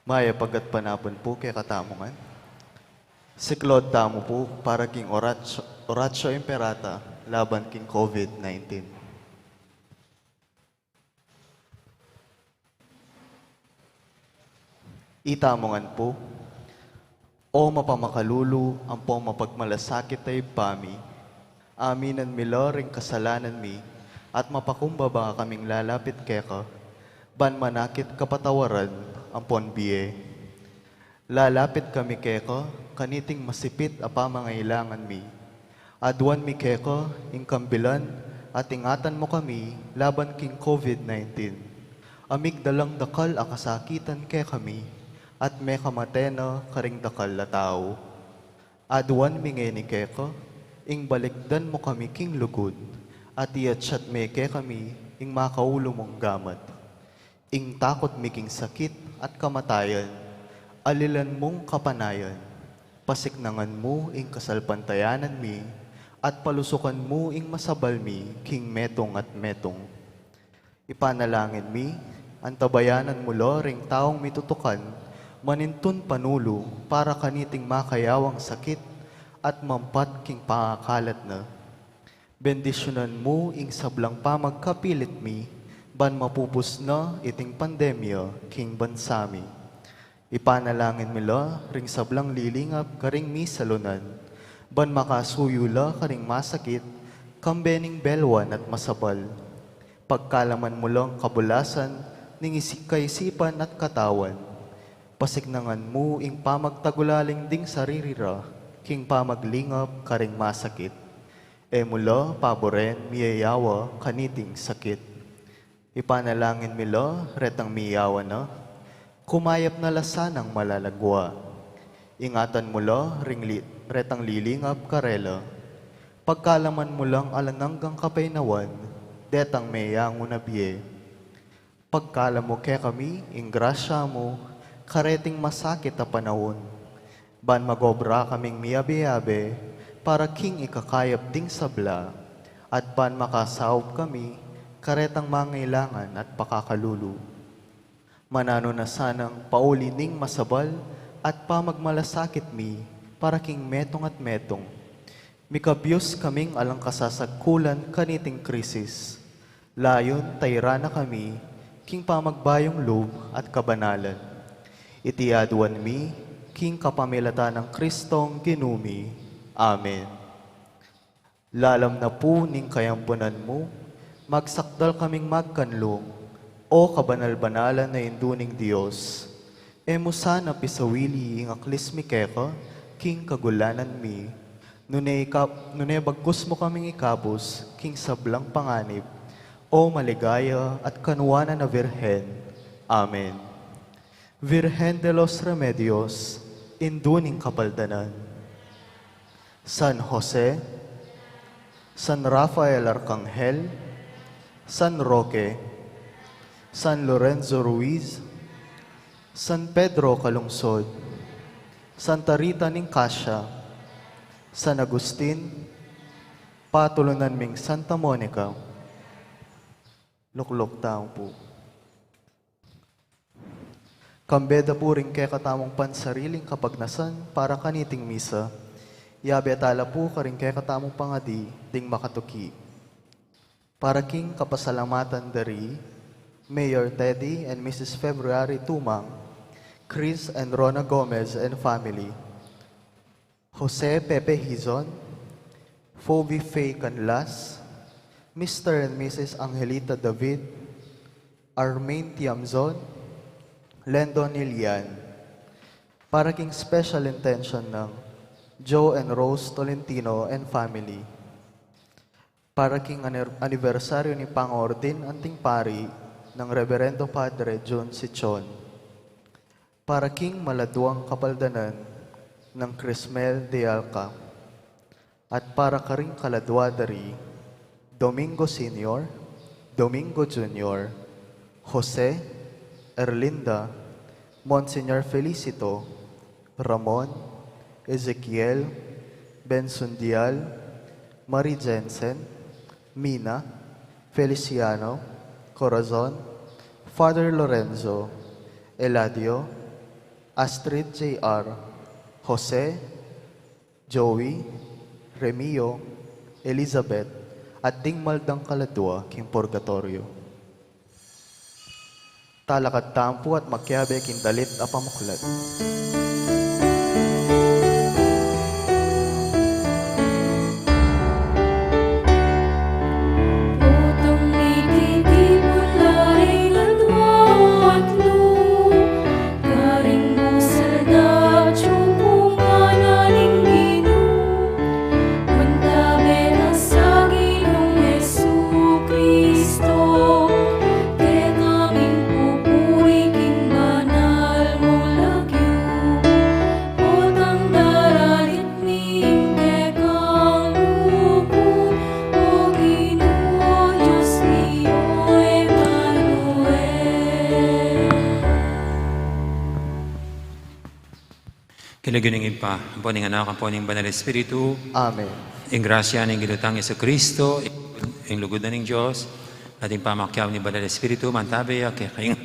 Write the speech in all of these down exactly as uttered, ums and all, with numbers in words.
Mayap a gatpanapun pu kekatamu ngan. Siklaud tamu pu para king Oratio, Oratio Imperata laban king COVID nineteen. Itamu ngan pu. O mapamakalulu ampong mapagmalasakit a Ibpa mi, aminan mi la ring kasalanan mi at mapakumbaba kaming lalapit keka, ban manakit kapatawaran ampon bie. Lalapit kami keka, kaniting masipit a pamangailangan mi. Aduan mi keka ing kambilan at ingatan mu kami laban king COVID nineteen. A migdalang dakal a kasakitan kekami at mekamate na karing dakal a tau. Aduan mi ngeni keka ing balikdan mu kami king lugud at iatsat me kekami ing makaulu mung gamat. Ing takut mi king sakit at kamatayan, alilan mung kapanayan. Pasiknangan mu ing kasalpantayanan mi at palusukan mu ing masabal mi king metung at metung. Ipanalangin mi, antabayanan mu la ring taung mitutukan manintun panulu para kaniting makayawang sakit at mampat king pangakalat na. Bendisyunan mu ing sablang pamagkapilit mi ban mapupus na iting pandemya king bansa mi. Ipanalangin mi la ring sablang lilingap karing misalunan ban makasuyu la karing masakit kambe ning belwan at masabal. Pagkalaman mu lang kabulasan ning isi-, kaisipan at katawan. Pasiknangan mu ing pamagtagulaling ding sariri ra king pamaglingap karing masakit. E mu la paburen miyayawa kaniting sakit. Ipanalangin mi la retang miyawa na, kumayap na la sanang malalagwa. Ingatan mu la ring li-, retang lilingap karela. Pagkalaman mu lang alang anggang kapaynawan detang meyangu na bie. Pagkalam mu kekami ing grasya mu kareting masakit a panaun, ban magobra kaming miyabe-yabe para king ikakayap ding sabla, at ban makasaup kami karetang mangailangan at pakakalulu. Mananu na sanang pauli ning masabal at pamagmalasakit mi para king metung at metung. Mikabyus kaming alang kasasagkulan kaniting krisis. Layun tairan na kami king pamagbayung lub at kabanalan. Iti aduan mi king kapamilatan nang Kristong Ginu mi. Amen. Lalam na pu ning kayampunan mu, magsakdal kaming magkanlung, O kabanal-banalan a Indu ning Dios. E mu sana pisawili ing aklis mi keka king kagulanan mi, nune ikab-, nune bagkus mu kaming ikabus king sablang panganib, O maligaya at kanuanan a Virgen. Amen. Virgen de los Remedios, Indu ning Kapaldanan. San Jose, San Rafael Arcangel, San Roque, San Lorenzo Ruiz, San Pedro Calungsod, Santa Rita ning Cascia, San Agustin, patulunan ming Santa Monica. Lukluk tamu pu. Kambe da pu ring kekatamung pansariling kapagnasan para kaniting misa. Yabe tala pu karing kekatamung pangadi ding makatuki. Para king kapasalamatan dari Mayor Teddy and Missus February Tumang, Chris and Rona Gomez and family. Jose Pepe Hizon, Phoebe Faye Canlas, Mister and Missus Angelita David, Armain Tiamzon, Lendon Ilian. Para king special intention nang Joe and Rose Tolentino and family. Para king ani-, anibersaryu ning pangaordin anting pari nang Reberendo Padre Jun Sichon. Para king maladuang kapaldanan nang Crismel de Alca. At para karing kaladua dari Domingo Senior, Domingo Junior, Jose, Erlinda, Monsignor Felicito, Ramon, Ezekiel, Bensundial, Marie Jensen, Mina, Feliciano, Corazon, Father Lorenzo, Eladio, Astrid J R, Jose, Joey, Remio, Elizabeth, at ding maldang kaladua king purgatoryo. Talakad tamu pu at makiabe king dalit a pamuklat. Otang mititipun la ring adwa at lung, karing busal da tsupungan Lagyu ning Ibpa, ampo ning Anak, ampo ning Banal Espiritu. Amen. Ing grasya ning Ginu tang Jesucristo, ing lugud na ning Dios, at ing pamakiabe ning Banal Espiritu, mantabe ya kekayu ngan.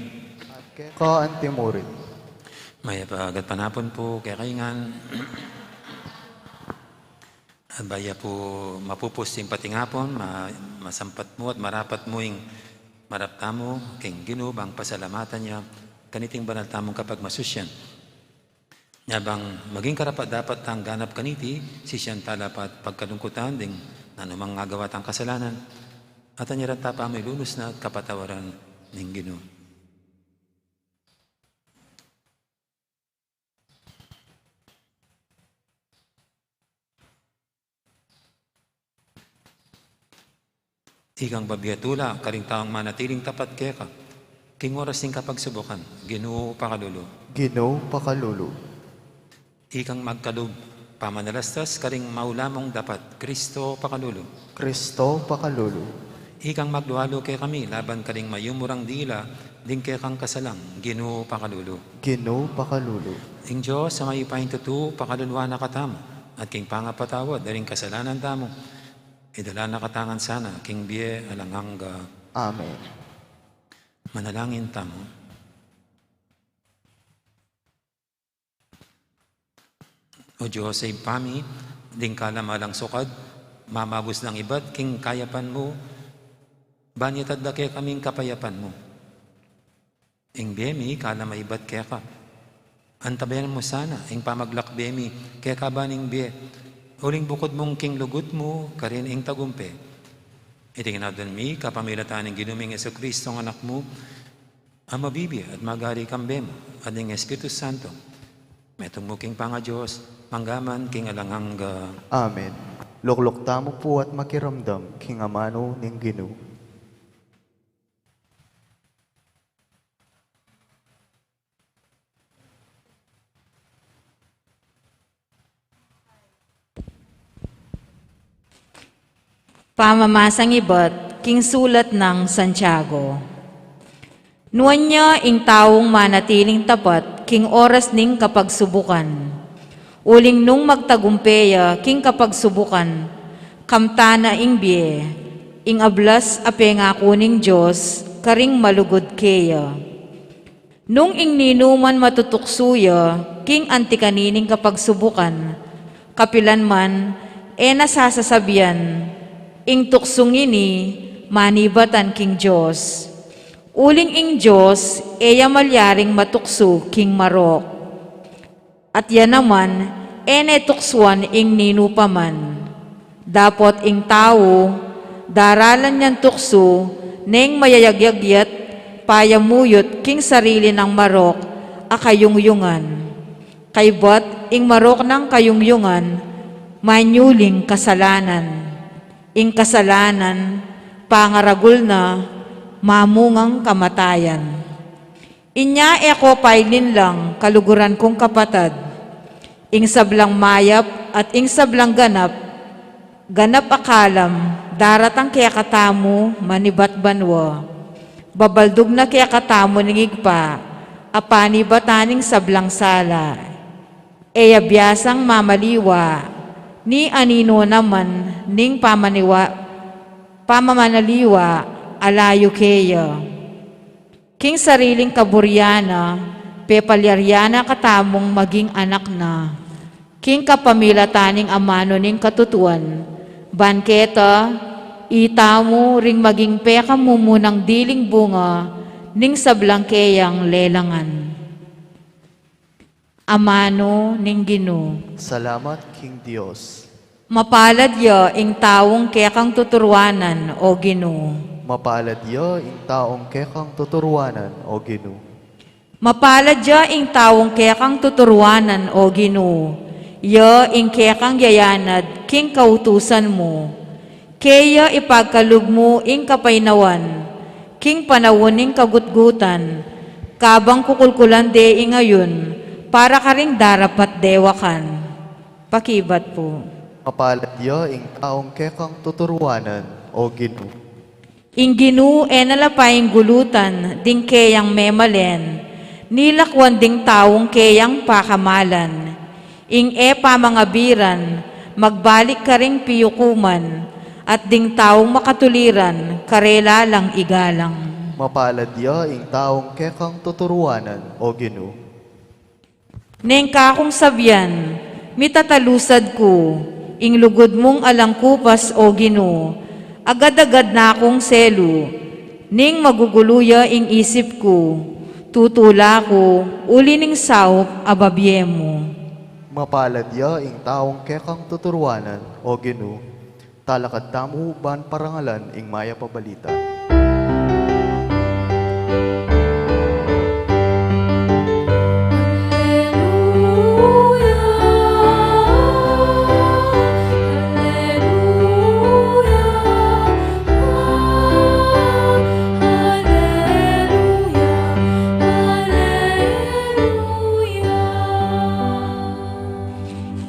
At keka antimurin. Mayap a gatpanapun pu kekayu ngan. At bayu pu mapupus ing patingapun, ma-, masampat mu at marapat mu ing marap tamu king Ginu, bang pasalamatan ya kaniting banal tamung kapagmasusyan. Nya bang maging karapat-dapat tang ganap kaniti, sisian tala pa at pagkalungkutan ding nanumang agawa tang kasalanan, at anyaran ta pa mu ilunus na at kapatawaran ning Ginu. Ikang babie tula karing taung manatiling tapat keka king oras ning kapagsubukan, Ginu, pakalulu. Ginu, pakalulu. Ikang magkalub pamanalastas karing maulamun dapat, Kristo, pakalulu. Kristo, pakalulu. Ikang maglualu kekami laban karing mayumurang dila ding kekang kasalang, Ginu, pakalulu. Ginu, pakalulu. Ing Dios a mayupayang tutu pakaluluan na katamu, at king pangapatawad da ring kasalanan tamu, idala na katamu ngan sana king bie alang angga. Amen. Manalangin tamu. O Dios a Ibpa mi, ding kalam alang sukad, mamagus lang ibat king kayapan mu, ban itad da kekaming kapayapan mu. Ing bie mi, kalam a ibat keka. Antabayanan mu sana ing pamaglakbe mi keka ban ing bie, uling bukud mung king lugud mu karin ing tagumpe. Iti ngan adwan mi kapamilatan ning Ginu ming Jesucristo a Anak mu, a mabibie at magari kambe mu at ning Espiritu Santo, metung mu king pangaDios, mangga man king alang angga. Amen. Lukluk tamu pu at makiramdam king amanu ning Ginu. Pamamasang ibat king sulat nang Santiago. Nuan ya ing taung manatiling tapat king oras ning kapagsubukan. Uling nung magtagumpe ya king kapagsubukan, kamtan na ing bie, ing ablas a pengaku ning Dios karing malugud keya. Nung ing ninuman matutuksu ya king anti kanining kapagsubukan, kapilan man e na sasasabian, "Ing tuksung ini manibatan king Dios." Uling ing Dios e ya malyaring matuksu king marok. At ya naman, e ne tuksuan ing ninu pa man. Dapot ing tau, daralan yang tuksu, neng mayayagyagyat, payamuyut king sarili nang marok a kayungyungan. Kaybat ing marok nang kayungyungan, manyuling kasalanan. Ing kasalanan, pangaragul na, mamungang kamatayan. Inya e ko pailinlang, kaluguran kung kapatad, ing sablang mayap at ing sablang ganap, ganap a kalam, daratang kekatamu manibat banua. Babaldug na kekatamu ning Ibpa a panibatan ning sablang sala. E ya biasang mamaliwa, ni anino naman ning pamaniwa-, pamamanaliwa a layu keya. King sariling kaburian na, pepalyarian na katamung maging anak na. King kapamilatan ning amanu ning katutuan, ban keta, itamu ring maging pekamumunang diling bunga ning sablang keyang lelangan. Amanu ning Ginu. Salamat king Dios. Mapalad ya ing taung kekang tuturuanan, o Ginu. Mapalad ya ing taung kekang tuturuanan, o Ginu. Mapalad ya ing taung kekang tuturuanan, o Ginu. Ya ing kekang yayanad king kautusan mu. Keya ipagkalub mu ing kapaynawan, king panaun ning kagutgutan, kabang kukulkulan de ing ayun, para karing darapat dewakan. Pakibat pu. Mapalad ya ing taung kekang tuturuanan, o Ginu. Ing Ginu e na la painggulutan ding keyang memalen, ni lakwan ding taung keyang pakamalan. Ing e pamangabiran, magbalik karing piyukuman, at ding taung makatuliran, karela lang igalang. Mapalad ya ing taung kekang tuturuanan, O Ginu. Neng kakung sabian, mitatalusad ku, ing lugud mung alang kupas, O Ginu, agad-agad na kung selu, ning magugulu ya ing isip ku, tutula ku, uli ning saup a babie mu. Mapalad ya ing taung kekang tuturuanan, O Ginu. Talakad tamu ban parangalan ing mayap a balita.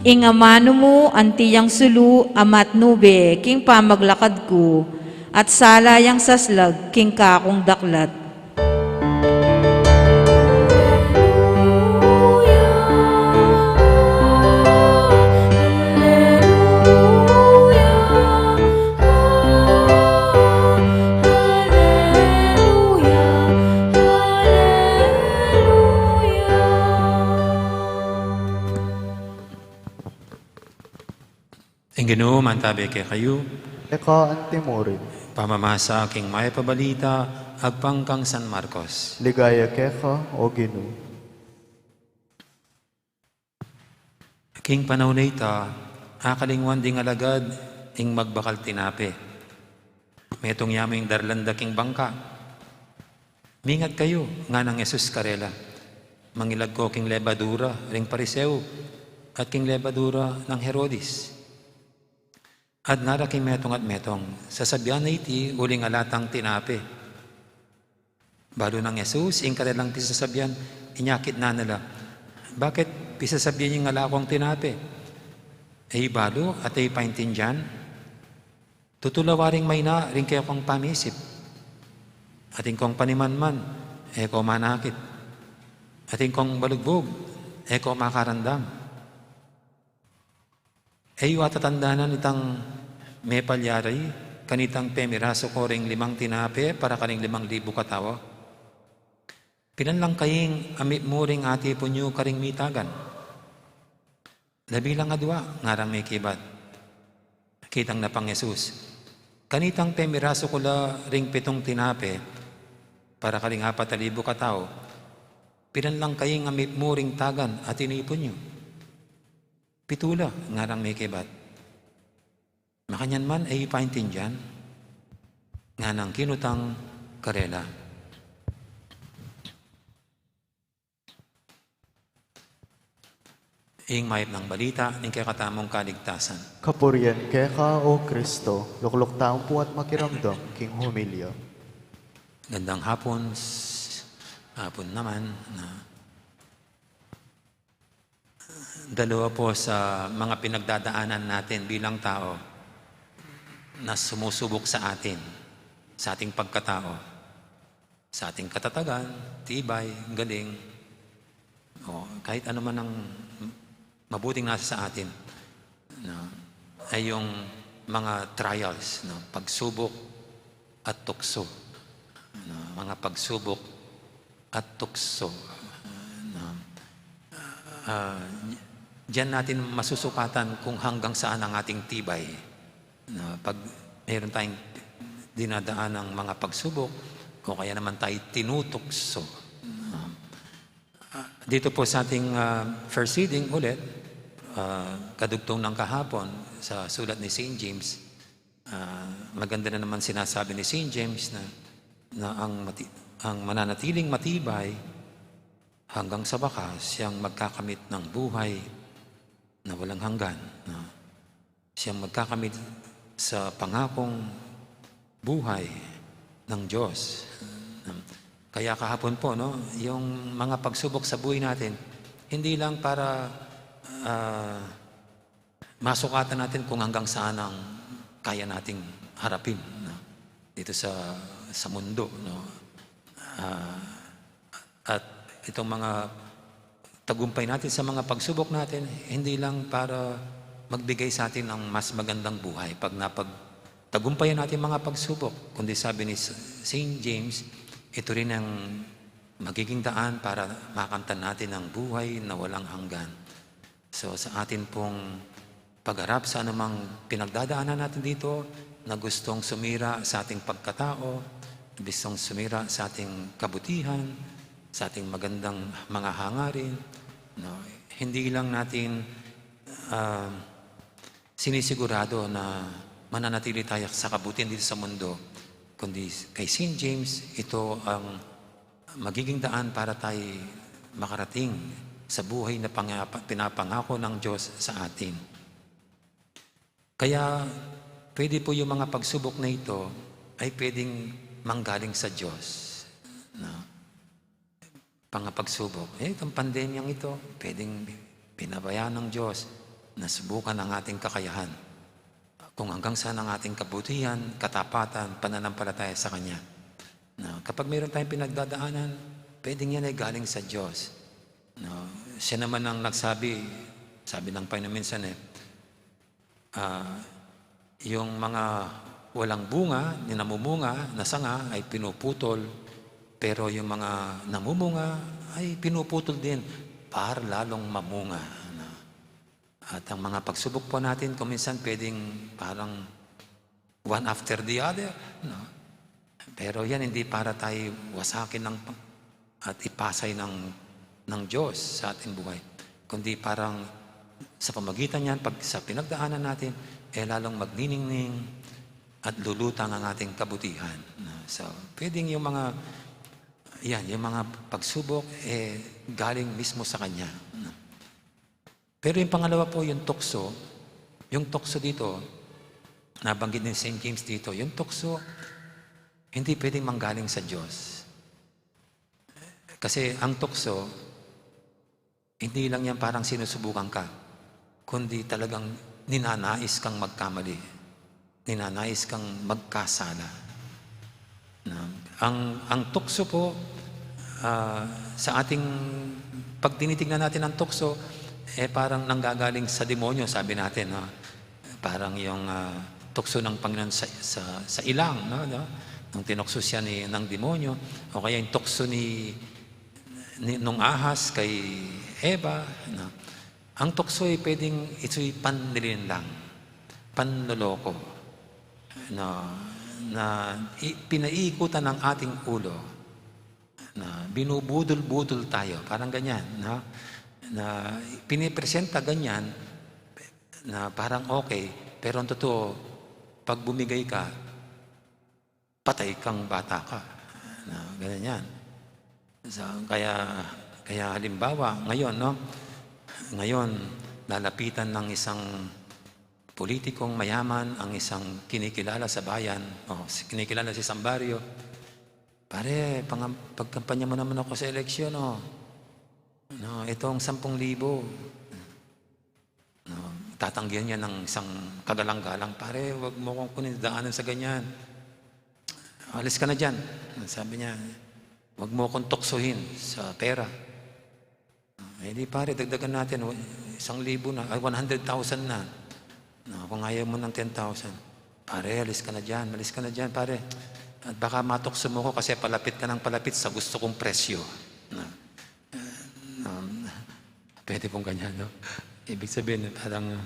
Ing amanu mu anti yang sulu a matnube king pamaglakad ku, at sala yang saslag king kakung daklat. Ing Ginu mantabe kekayu. Eka anti murin. Pamamasa king mayap a balita agpang kang San Marcos. Ligaya keka, O Ginu. King panaun a ita, akalingwan ding alagad ing magbakal tinape. Metung ya mu ing darlan da king bangka. Mingat kayu, nganang Jesus karela. Mangilag ko king lebadura ring Pariseo, at king lebadura nang Herodes. At nara king metung at metung, sasabian na iti uling ala tang tinape. Balu nang Jesus ing karelang pisasabian, inyakit na nila, "Bakit pisasabian ing ala kong tinape? E yu balu at e yu paintindian? Tutu la waring maina ring kekong pamisip. Atin kong panimanman, e ko manakit. Atin kong balugbug, e ko makarandam." E yu atatandanan itang mepalyarai, kanitang pemirasu ko ring limang tinape para karing limang libu katau? Pilan lang kaing amit mu ring atipun yu karing mitagan? Labi lang adua, ngarang mekibat. Kitang na pang Jesus, kanitang pemirasu ko la ring pitung tinape para karing apat a libu katau, pilan lang kaing amit mu ring tagan a tinipun yu? Pitu la, ngarang mekibat. Makanyan man e yu paintindian, nganang kinutang karela. Ing mayap nang balita ning kekatamung kaligtasan. Kapurian keka, O Kristo. Lukluk tamu pu at makiramdam king homilya. Gandang hapon, s-, hapon naman na. Dalawa po sa mga pinagdadaanan natin bilang tao na sumusubok sa atin, sa ating pagkatao, sa ating katatagan, tibay, galing, o kahit ano man ang mabuting nasa sa atin, no? Ay yung mga trials, no? Pagsubok at tukso. No? Mga pagsubok at tukso. No? Ah, diyan natin masusukatan kung hanggang saan ang ating tibay. No? Pag meron tayong dinadaan ng mga pagsubok o kaya naman tayo tinutukso. No? Ah, dito po sa ating, ah, first reading ulit, ah, kadugtong ng kahapon sa sulat ni Saint James, ah, maganda na naman sinasabi ni Saint James na, na ang mati-, ang mananatiling matibay hanggang sa wakas, siyang magkakamit ng buhay na walang hanggan, no? Siyang magkakamit sa pangakong buhay ng Diyos. Kaya kahapon po, no, yung mga pagsubok sa buhay natin, hindi lang para, ah, masukatan natin kung hanggang saan ang kaya nating harapin, no, dito sa, sa mundo, no? Ah, at itong mga tagumpay natin sa mga pagsubok natin, hindi lang para magbigay sa atin ng mas magandang buhay pag napagtagumpayan natin mga pagsubok, kundi sabi ni Saint James, ito rin ang magiging daan para makamtan natin ang buhay na walang hanggan. So, sa atin pong pagharap sa anumang pinagdadaanan natin dito na gustong sumira sa ating pagkatao, gustong sumira sa ating kabutihan, sa ating magandang mga hangarin, no? Hindi lang natin, ah, sinisigurado na mananatili tayo sa kabutihan dito sa mundo, kundi kay Saint James, ito ang magiging daan para tayo makarating sa buhay na pangapa-, pinapangako ng Diyos sa atin. Kaya pwede po yung mga pagsubok na ito ay pwedeng manggaling sa Diyos. No? Pangapagsubok. Eh, itong pandemyang ito, pwedeng pinabayaan ng Diyos na subukan ang ating kakayahan. Kung hanggang saan ang ating kabutihan, katapatan, pananampalataya sa Kanya. No? Kapag mayroon tayong pinagdadaanan, pwedeng yan ay galing sa Diyos. No? Siya naman ang nagsabi, sabi ng Panginoon minsan eh, ah, yung mga walang bunga, ni namumunga na sanga ay pinuputol, pero yung mga namumunga ay pinuputol din para lalong mamunga. No? At ang mga pagsubok po natin, kung minsan pwedeng parang one after the other, no? Pero yan, hindi para tayo wasakin ng, at ipasay ng, ng Diyos sa ating buhay. Kundi parang sa pamagitan niyan, pag sa pinagdaanan natin, eh lalong magniningning at lulutang ang ating kabutihan. No? So, pwedeng yung mga, yan, yung mga pagsubok, eh, galing mismo sa Kanya. No? Pero yung pangalawa po, yung tukso. Yung tukso dito, nabanggit ni Saint James dito, yung tukso, hindi pwedeng manggaling sa Diyos. Kasi ang tukso, hindi lang yan parang sinusubukan ka, kundi talagang ninanais kang magkamali. Ninanais kang magkasala. No? Ang, ang tukso po, ah, sa ating, pag tinitignan natin ang tukso, eh, parang nanggagaling sa demonyo, sabi natin, no? Parang yung, ah, tukso ng Panginoon sa, sa, sa ilang, no? No? Nung tinukso siya ni, ng demonyo, o kaya yung tukso ni, ni, nung ahas kay Eva, no? Ang tukso ay pwedeng ito'y panlilinlang, panloloko, no, na i-, pinaiikutan ng ating ulo, na binubudol-budol tayo, parang ganyan, no? Na pinipresenta ganyan, na parang okay, pero ang totoo, pag bumigay ka, patay kang bata ka. Na, ganun yan. So, kaya, kaya halimbawa, ngayon, no? Ngayon, lalapitan ng isang politikong mayaman ang isang kinikilala sa bayan, o si-, kinikilala sa isang baryo. "Pare, pangam-, pagkampanya mo naman ako sa eleksyon, oh. No, itong sampung libo." No, tatanggihan niya ng isang kagalang-galang, "Pare, wag mo kong kunin daanan sa ganyan. Alis ka na dyan." Sabi niya, "Wag mo kong tuksuhin sa pera." "Eh di pare, dagdagan natin, wa-, isang libo na, ay, one hundred thousand na. No, kung ayaw mo ng ten thousand." "Pare, alis ka na dyan, alis ka na dyan, pare. At baka matukso mo ko kasi palapit ka ng palapit sa gusto kong presyo." No. Um, pwede pong ganyan, no? Ibig sabihin, parang,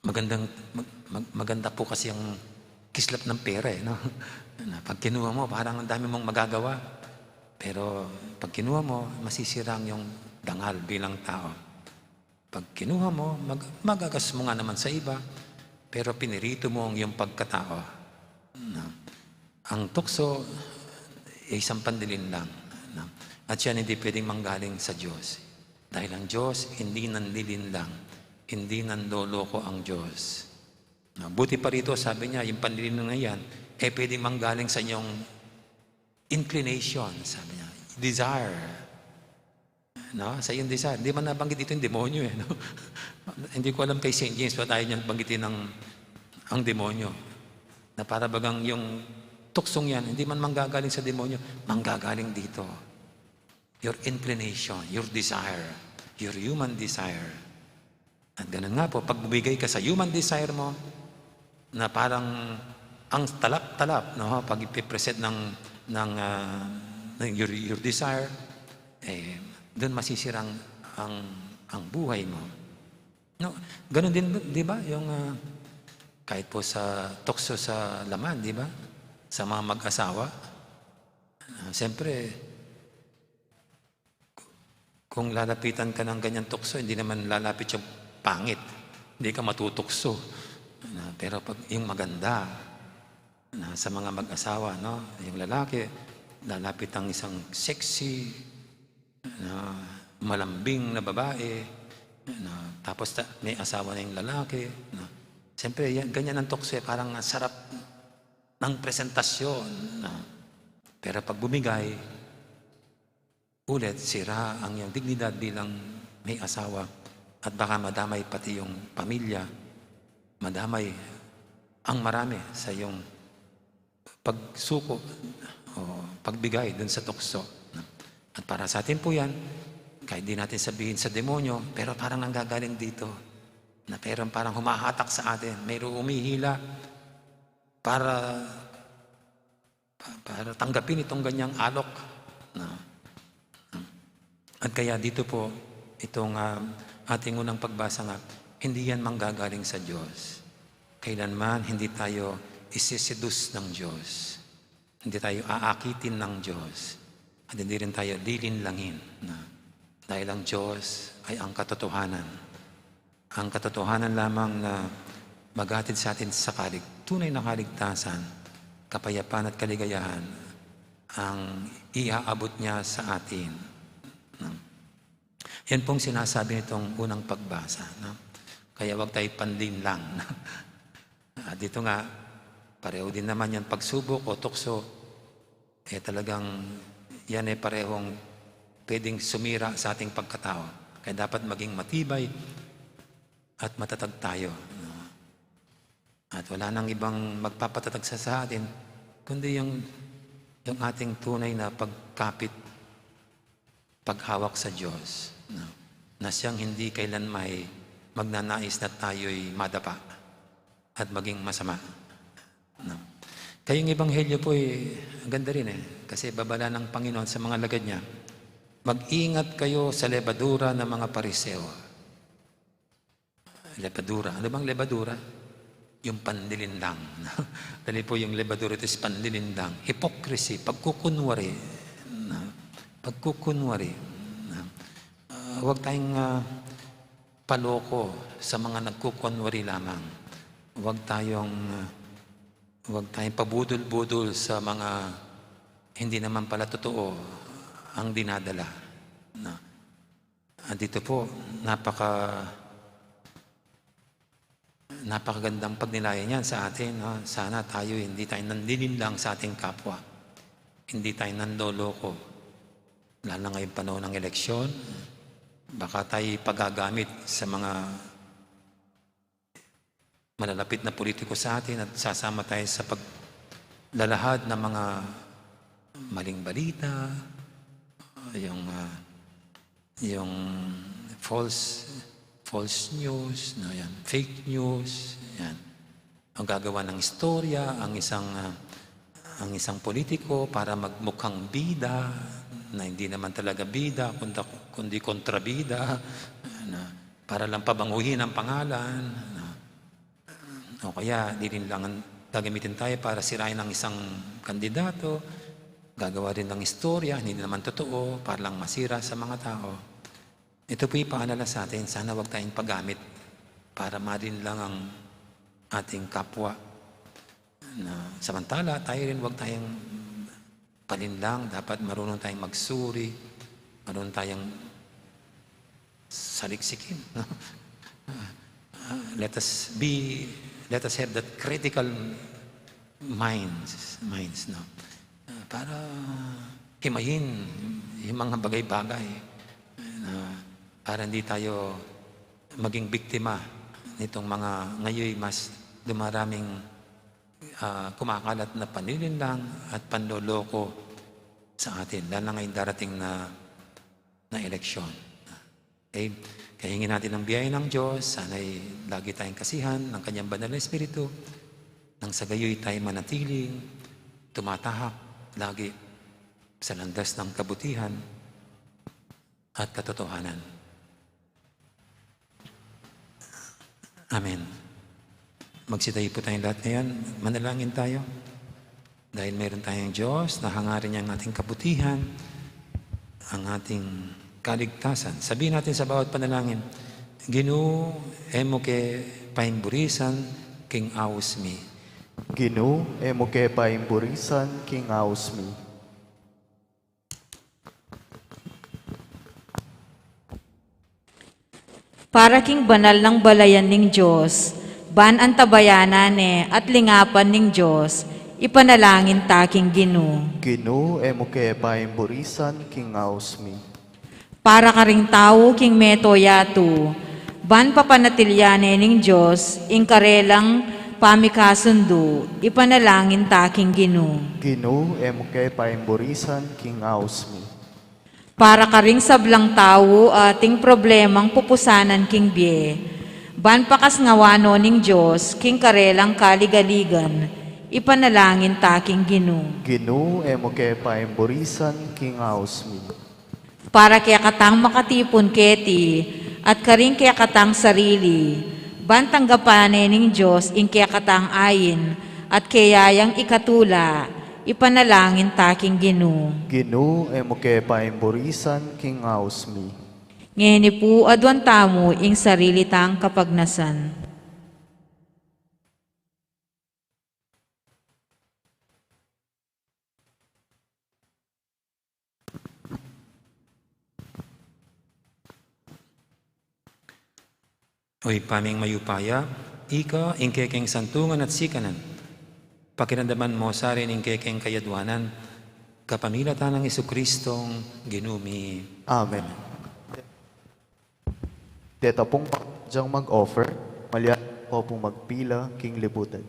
magandang, mag-, mag-, maganda po kasi ang kislap ng pera, eh, no? Na pag kinuha mo, parang ang dami mong magagawa. Pero pag kinuha mo, masisira ang iyong dangal bilang tao. Pag kinuha mo, mag-, magagastos mo nga naman sa iba, pero pinirito mo ang iyong pagkatao. No? Ang tukso ay isang panlilin lang. No? At yan hindi pwedeng manggaling sa Diyos. Dahil ang Diyos, hindi nanlilin lang. Hindi nanloloko ang Diyos. No? Buti pa rito, sabi niya, yung panlilin na yan, eh pwedeng manggaling sa inyong inclination, sabi niya, desire. No? Sa iyong desire. Hindi man nabanggit dito yung demonyo, eh, no? Hindi ko alam kay Saint James, ba't ayaw niyang banggitin ang, ang demonyo. Na para bagang yung tuksong yan, hindi man manggagaling sa demonyo, manggagaling dito. your inclination, your desire, your human desire. At ganun nga po, pag bumigay ka sa human desire mo, na parang ang talap-talap, no? Pag ipipresent ng, ng, ah, ng your, your desire, eh, dun masisira ang, ang, ang buhay mo. No, ganun din, di ba? Yung, ah, kahit po sa tukso sa laman, di ba? Sa mga mag-asawa, ah, siyempre, kung lalapitan ka ng ganyang tukso, hindi naman lalapit yung pangit. Hindi ka matutukso. Na, pero pag yung maganda, na sa mga mag-asawa, no? Yung lalaki, lalapit ang isang sexy, na malambing na babae, na tapos ta-, may asawa na yung lalaki, na siyempre, yan, ganyan ang tukso, eh, parang ang sarap ng presentasyon, na, pero pag bumigay, ulit, sira ang iyong dignidad bilang may asawa at baka madamay pati yung pamilya, madamay ang marami sa iyong pagsuko o pagbigay dun sa tukso. At para sa atin po yan, kahit di natin sabihin sa demonyo, pero parang nanggagaling dito na parang, parang humahatak sa atin, mayroong umihila para pa-, para tanggapin itong ganyang alok. No? At kaya dito po, itong, ah, ating unang pagbasa nga, hindi yan manggagaling sa Diyos. Kailanman hindi tayo isiseduce ng Diyos. Hindi tayo aakitin ng Diyos. At hindi rin tayo lilinlangin. No? Dahil ang Diyos ay ang katotohanan. Ang katotohanan lamang na maghatid sa atin sa kalig-, tunay na kaligtasan, kapayapaan at kaligayahan ang iaabot niya sa atin. No? Yan pong sinasabi nitong unang pagbasa. No? Kaya wag tayo panlinlang. At dito nga, pareho din naman yung pagsubok o tukso, eh, talagang yan ay parehong pwedeng sumira sa ating pagkatao. Kaya dapat maging matibay at matatag tayo, no? At wala nang ibang magpapatatag sa, sa atin, kundi yung, yung ating tunay na pagkapit, paghawak sa Diyos, no? Na siyang hindi kailan may magnanais na tayo'y madapa at maging masama. No? Kaya yung ebanghelyo po, eh, ang ganda rin, eh. Kasi babala ng Panginoon sa mga lagad niya, "Mag-ingat kayo sa lebadura ng mga Pariseo." Lebadura. Ano bang lebadura? Yung panlilinlang. Dali po yung lebadura, ito is panlilinlang. Hypocrisy, pagkukunwari. No? Pagkukunwari. No? Ah, huwag tayong, ah, paloko sa mga nagkukunwari lamang. Huwag tayong, ah, huwag tayong pabudol-budol sa mga hindi naman pala totoo ang dinadala. No? At dito po, napaka-, napakagandang pagnilayan yan sa atin, no? Sana tayo, hindi tayo nanlilinlang sa ating kapwa. Hindi tayo nanloloko. Lalo na ngayong panahon ng eleksyon, baka tayo pagagamit sa mga malalapit na politiko sa atin at sasama tayo sa paglalahad ng mga maling balita, yung, ah, yung false, false news, no, yan, fake news, yan. Ang gagawa ng istorya, ang isang, ah, ang isang politiko para magmukhang bida na hindi naman talaga bida, kundi, kundi kontrabida, na para lang pabanguhin ang pangalan, na, o kaya, lilinlangan, gagamitin tayo para sirain ang isang kandidato, gagawa rin ng istorya, hindi naman totoo, para lang masira sa mga tao. Ito po'y paalala sa atin, sana wag tayong paggamit para malinlang ang ating kapwa. Na, samantala, tayo rin wag tayong palinlang, dapat marunong tayong magsuri, marunong tayong saliksikin, no? Ah, let us be, let us have that critical minds, minds, no? Ah, para himayin yung mga bagay-bagay, na para hindi tayo maging biktima nitong mga ngayon mas dumaraming, ah, kumakalat na panlilinlang at panloloko sa atin, lalo na ngayong darating na na eleksyon. Okay? Kaya hingin natin ang biyaya ng Diyos, sana'y lagi tayong kasihan ng Kanyang Banal na Espiritu, nang sa gayoy tayo manatiling tumatahak lagi sa landas ng kabutihan at katotohanan. Amen. Magsitayo po tayong lahat ngayon. Manalangin tayo. Dahil meron tayong Diyos na hangarin niya ang ating kabutihan, ang ating kaligtasan. Sabihin natin sa bawat panalangin, "Ginu, e mu ke paimburisan king aus mi." Ginu, e mu ke paimburisan king aus mi. Para king banal nang balayan ning Dios, ban antabayanan ne at lingapan ning Dios, ipanalangin ta king Ginu. Ginu, e mu ke paimburisan king aus mi. Para karing tau king meto yatu, ban papanatilian ne ning Dios ing karelang pamikasundu, ipanalangin ta king Ginu. Ginu, e mu ke paimburisan king aus mi. Para karing sablang tau ating problemang pupusanan king bie, ban pakasngawan no ning Dios king karelang kaligaligan, ipanalangin ta king Ginu. Ginu, e mu ke paimburisan king aus mi. Para kekatang makatipun keti at karing kekatang sarili, ban tanggapan ne ning Dios ing kekatang ain at keyayang ikatula, ipanalangin ta king Ginu. Ginu, e mu ke paimburisan king aus mi. Ngeni pu aduan tamu ing sarili tang kapagnasan. O Ibpa ming mayupaya, ika ing kekeng santungan at sikanan, pakiramdaman mo sa rin ing kekeng kayaduanan, kapamilatan nang Jesucristong Ginu mi. Amen. Deta pung mag-offer, malian ko pung magpila king libutan.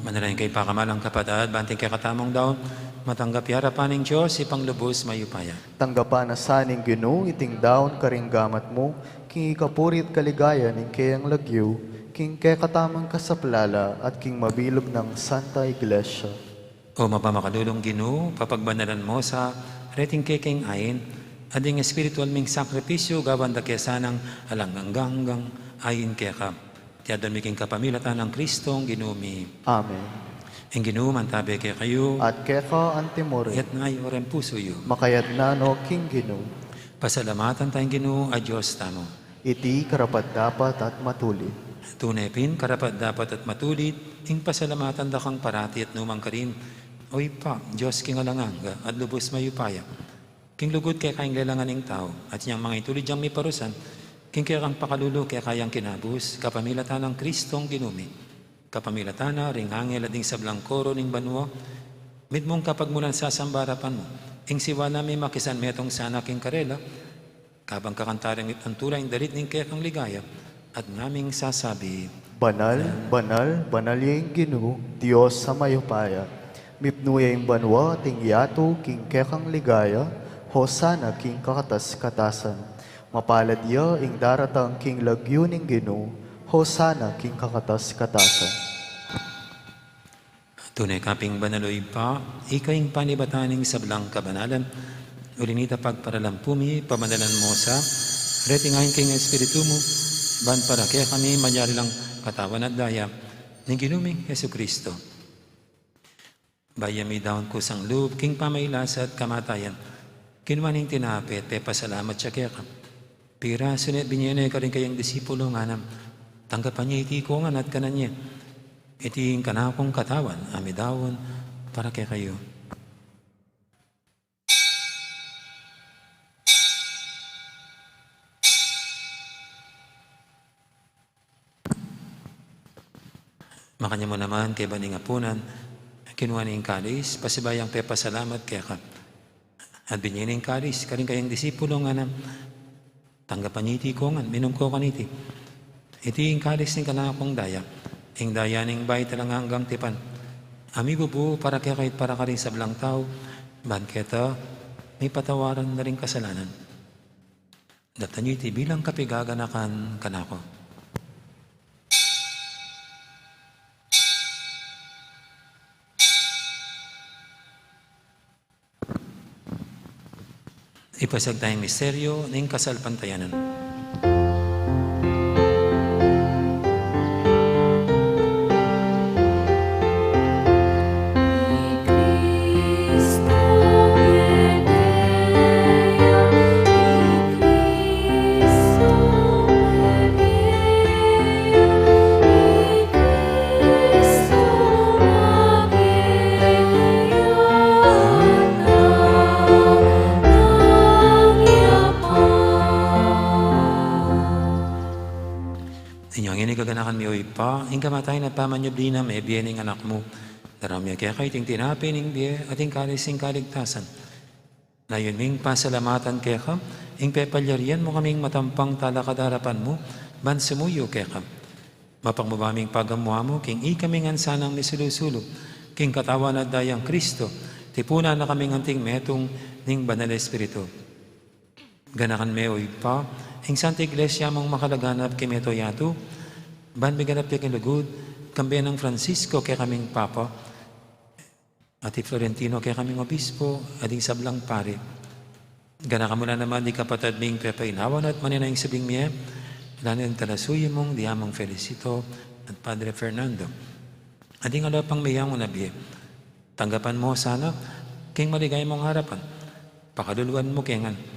Manalangin kayu pakamalan kung kapatad, ban ing kekatamung daun matanggap ya arapan ning Dios, Ibpang lubus mayupaya. Tanggapan na sa ning Ginu iting daun karing gamat mu, king ikapuri at kaligayan ning keyang lagyu, king kekatamung kasaplalan at king mabilug nang Santa Iglesia. O mapamakalulung Ginu, papagbanalan mu sa reting kekeng ain, at ing espiritual ming sakripisyu gawan da ke sanang alang anggang ain keka. Iti adwan mi king kapamilatan nang Kristong Ginu mi. Amen. Ing Ginu mantabe kekayu. At keka antimurin. Itas yu ring pusu yu. Makaitas no king Ginu. Pasalamatan taya ing Ginu a Dios tamu. Iti karapat-dapat at matulid. Tune pin karapat-dapat at matulid, ing pasalamatan da kang parati at nukarin man, O Ibpa, Dios king alang angga at lubus mayupaya. King lugud keka ing lelangan ning tau, at inyang manga itulid yang miparusan, king kekang pakalulu keka yang kinabus, kapamilatan nang Kristong Ginu mi. Kapamilatan na ring anghel at ding sablang koro ning banua, mitmung kapagmulan sasamba arapan mu, ing siwala mi makisan metung sana king karela, kabang kakanta ring mitmu ing dalit ning kekang ligaya, at ngaming sasabi, Banal, banal, banal ya ing Ginu, Dios a mayupaya. Mipnu ya ing banua at ing yatu king kekang ligaya, Hosana king kakatas-katasan. Mapalad ya ing daratang king lagyu ning Ginu, Hosana king kakatas-katasan. Tune ka pin banal, o Ibpa, ika ing panibatan ning sablang kabanalan. Uli na nita pagparalampu mi, pabanalan mu sa, reti ngan king Espiritu mu, ban para kekami malyari lang katawan at daya ning Ginu ming Jesucristo. Bayu ya midaun kusang lub king pamagkasakit at kamatayan, kinua ne ing tinape, pepasalamat ya keka, pirasu ne, binie ne karing kayang disipulo, ngana, tanggapan ye iti kongan at kanan ye. Iti ing kanakung katawan a midaun para kekayu. Makanyan mu naman kaybat ning apunan, kinua ne ing kalis, pasibayu yang pepasalamat keka, at binie ne ing kalis karing kayang disipulo, ngana, tanggapan ye iti kongan, minum kayu kaniti. Iti ing kalis ning kanakung daya, ing daya ning bayu at alang anggang tipan, a mibubu para kekayu at para karing sablang tau, ban keta mipatawaran na ring kasalanan. Daptan ye iti bilang kapaganakan kanaku. Ipasiag taya ing misteryu ning kasalpantayanan. Inyang ini kaganakan mi, o Ibpa, ing kamatayan at pamanyubli na mebie ning Anak mu, daraun mi keka iting tinape ning bie at ing kalis ning kaligtasan. Layun ming pasalamatan keka ing pepalyarian mu kaming matampang talakad king arapan mu ban sumuyu keka. Mapakmu ba ming pagamu-amu king ikami ngan sanang misulu-sulu king katawan at dayang Kristo, tipunan na kaming anting metung ning Banal a Espiritu. Ganakan me, o Ibpa, ing Santa Iglesia mung makalaganap king mabilug a yatu, ban miganap ya king lugud, kambe nang Francisco kekaming Papa, at i Florentino kekaming Obispo, at ding sablang pari. Ganakan mu la naman ding kapatad ming pepainawa na at manenaya king sibling mie, lanen talasuyu mung Diamang Felicito at Padre Fernando, at ding aliwa pang meyangu na bie. Tanggapan mu sana king maligaya mung arapan. Pakaluluan mu ke ngan.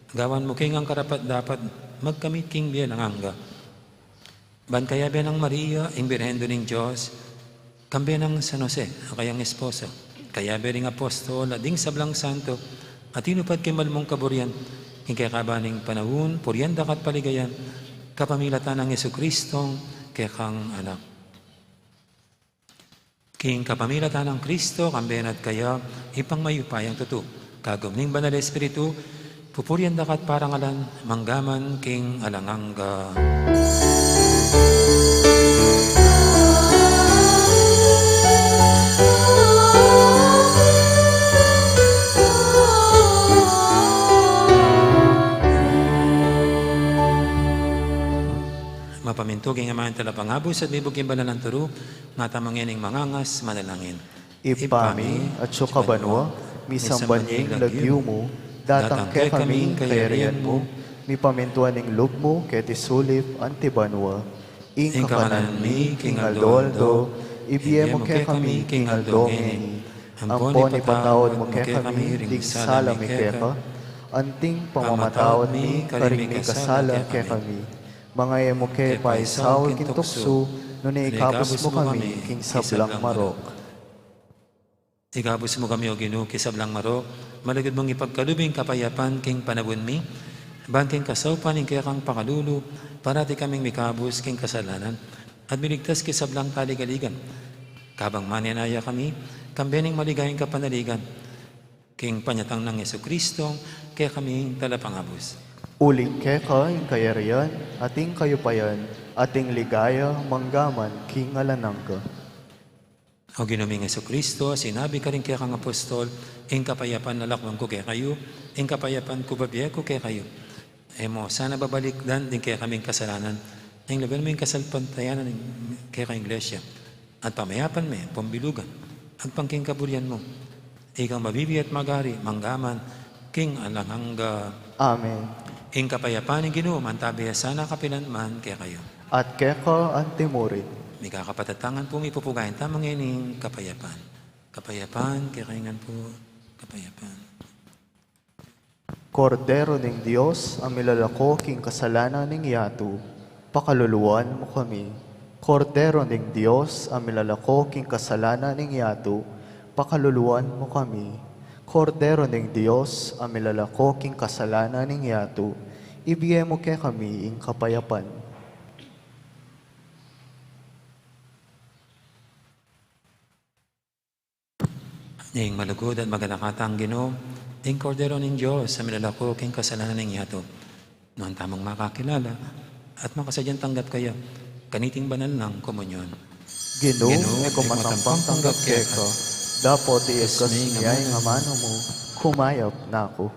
Gawan mu ke ngan karapat-dapat magkamit king bie alang angga. Ban kayabe nang Maria, ing Birhen Indu ning Dios, kambe nang San Jose, a kayang esposo, kayabe ring apostol, at ding sablang santo, a tinupad king mal mung kaburian, king kekaban ning panaun, purian da ka at paligayan, kapamilatan nang Jesucristong kekang Anak. King kapamilatan nang Kristo, kambe na at kaya, Ibpang mayupayang tutu, kagum ning Banal a Espiritu, pupurian da ka at parangalan, mangga man king alang angga. Mapamintu king Ama, ing Talapangabus, at mibug king banal a turu, ngatamu ngening mangangas manalangin. Ibpa mi, atsu ka banua, misamban ya ing lagyu mu, datang kekami ing kayarian mu, mipamintuan ing lub mu keti sulip anti banua. Ing kakanan mi king aldo-aldo, ibie mu kekami king aldo ngeni. Ampon ipatawad mu kekami ding sala mi keka, anting pamamatawad mi karing mikasala kekami. Manga e mu ke paisaul king tuksu, nune ikabus mu kami king sablang marok. Ikabus mu kami, O Ginu, king sablang marok, malugud mung ipagkalub ing kapayapan king panaun mi, ban king kasaupan ning kekang pakalulu, parati kaming mikabus king kasalanan, at miligtas king sablang kaligaligan. Kabang manenaya kami, kambe ning maligayang kapanaligan, king panyatang nang Jesucristo, kekaming talapangabus. Uling keka ing kayarian, at ing kayupayan, at ing ligaya, mangga man king alang angga. O Ginu ming Jesucristo, sinabi karing kekang apostol, ing kapayapan lalakwan ku kekayu, ing kapayapan ku bibie ku kekayu. E mu sana babalikdan ding kekaming kasalanan, ing lawen mu ing kasalpantayanan ning kekang Iglesia, at pamayapan me pambilugan agpang king kaburian mu. Ikang mabibie at magari, mangga man king alang angga. Amen. Ing kapayapan ning Ginu, mantabi ya sana kapilan man kekayu. At keka antimurin. Mikakapatatangan pu, mipupugayan tamu ngeni ing kapayapan. Kapayapan, kekayu ngan pu, kapayapan. Kordero ning Dios, a milalako king kasalanan ning yatu, pakaluluan mu kami. Kordero ning Dios, a milalako king kasalanan ning yatu, pakaluluan mu kami. Kordero ning Dios, a milalako king kasalanan ning yatu, ibie mu kekami ing kapayapan. Ing malugud at maganakatang Ginu, ing Kordero ning Dios, a milalako king kasalanan ning yatu. Nuan tamung makakilala at makasadyang tanggap kaya kaniting banal nang komunyon. Ginu, Ginu, e ku matampang tanggap keka, dapot ikas me ing amanu mu, kumayap na ku.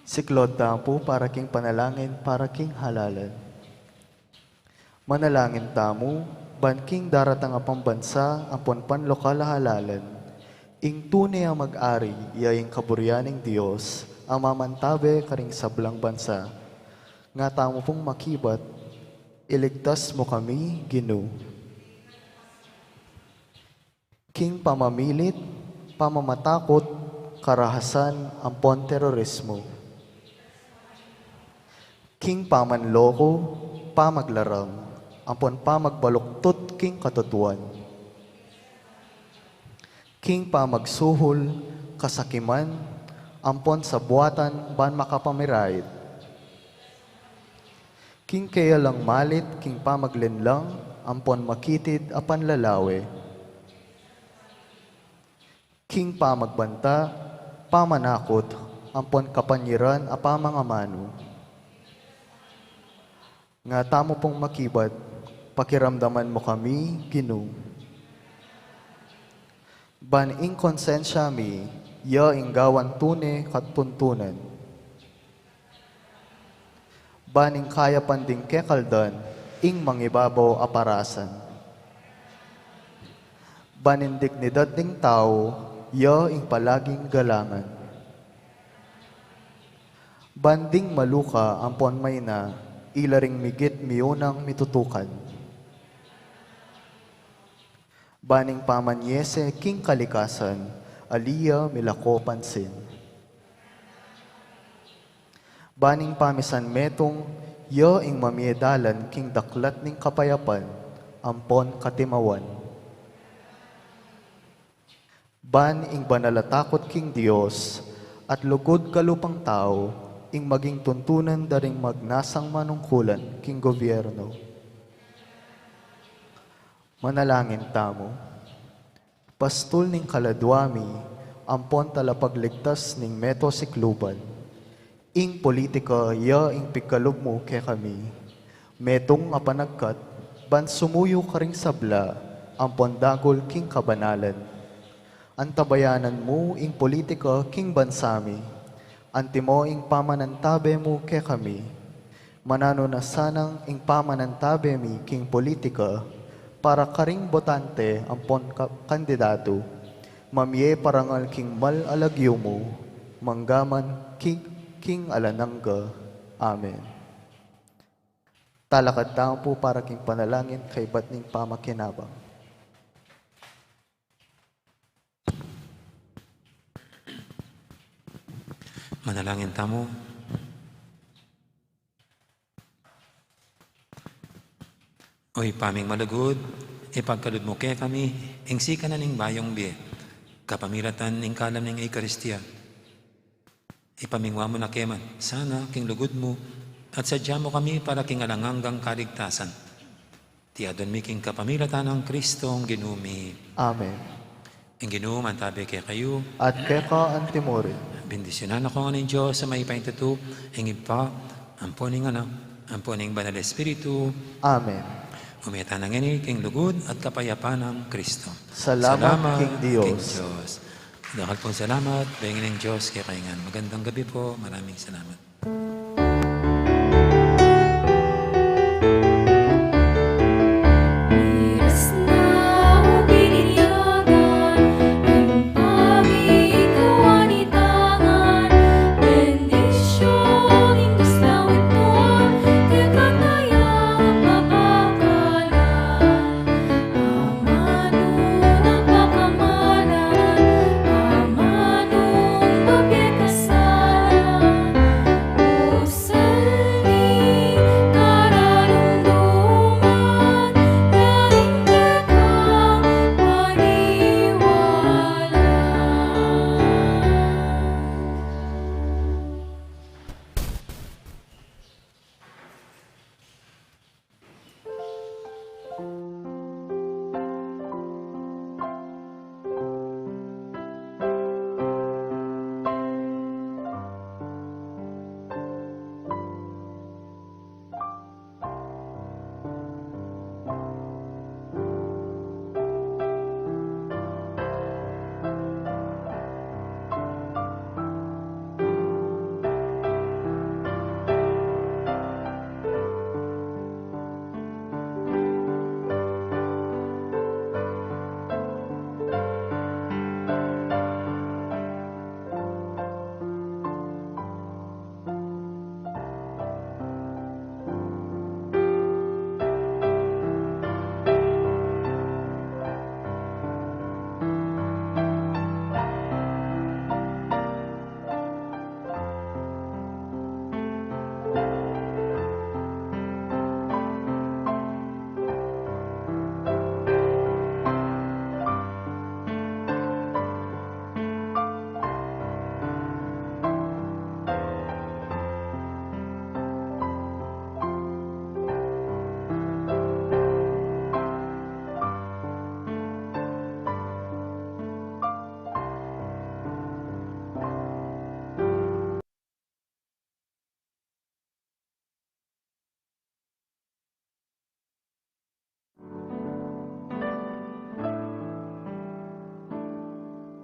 Siklaud tamu pu para king panalangin para king halalan. Manalangin tamu, ban king daratang a pambansa ampon panlokal a halalan, ing tune a mag-ari ya ing kaburian ning Dios a mamantabe karing sablang bansa. Nga tamu pung makibat, iligtas mu kami, Ginu. King pamamilit, pamamatakut, karahasan, ampon terorismo. King pamanloko, pamaglarang, ampon pamagbaluktut king katutuan. King pamagsuhul, kasakiman, ampon sabuatan ban makapamirait. King kealang malit, king pamaglinlang, ampon makitid a panlalawe. King pamagbanta, pamanakut, ampon kapanyiran a pamangamanu. Nga tamu pung makibat, pakiramdaman mu kami, Ginu. Ban ing konsensya mi, ya ing gawan tune katuntunan. Ban ing kayapan ding kekaldan, ing mangibabaw a parasan. Ban ing dignidad ding tau, ya ing palaging galangan. Ban ding maluka ampon maina, ila ring migit miunang mitutukan. Ban ing pamanyese king kalikasan, ali ya milako pansin. Ban ing pamisan metung, ya ing mamie dalan king daklat ning kapayapan, ampon katimawan. Ban ing banal a takut king Dios, at lugud kalupang tau, ing maging tuntunan da ring magnasang manungkulan king gobyerno. Manalangin tamu. Pastul ning kaladua mi, ampon talapagligtas ning meto sikluban. Ing politika ya ing pikalub mu kekami. Metung a panagkat, ban sumuyu karing sabla, ampon dagul king kabanalan. Antabayanan mu ing politika king bansa mi. Antimo ing pamanantabe mu kekami. Mananu na sanang ing pamanantabe mi king politika para karing botante ampon ka-, kandidatu. Mamie parangal king mal a lagyu mu, manggaman king, king alang angga. Amen. Talakad tamu pu para king panalangin kaybat ning pamakinabang. Manalangin tamu. O Ibpa ming malugud, ipagkalub mu kekami ing sikanan ning bayung bie, kapamilatan ning kalam ning Eukaristia. Ipamingwa mu na kami sana king lugud mu, at sadya mu kami para king alang anggang kaligtasan. Iti adwan mi king kapamilatan nang Kristong Ginu mi. Amen. Ing Ginu mantabe kekayu. At keka antimurin. Bendisyunan na kayu ning Dios a mayupaya king tutu, ing Ibpa, ampo ning Anak, ampo ning Banal Espiritu. Amen. Ume tana ngeni king lugud at kapayapan nang Kristo. Salamat king Dios. Dakal pung salamat, bengi ning Dios kekayu ngan. Magandang gabi po, maraming salamat.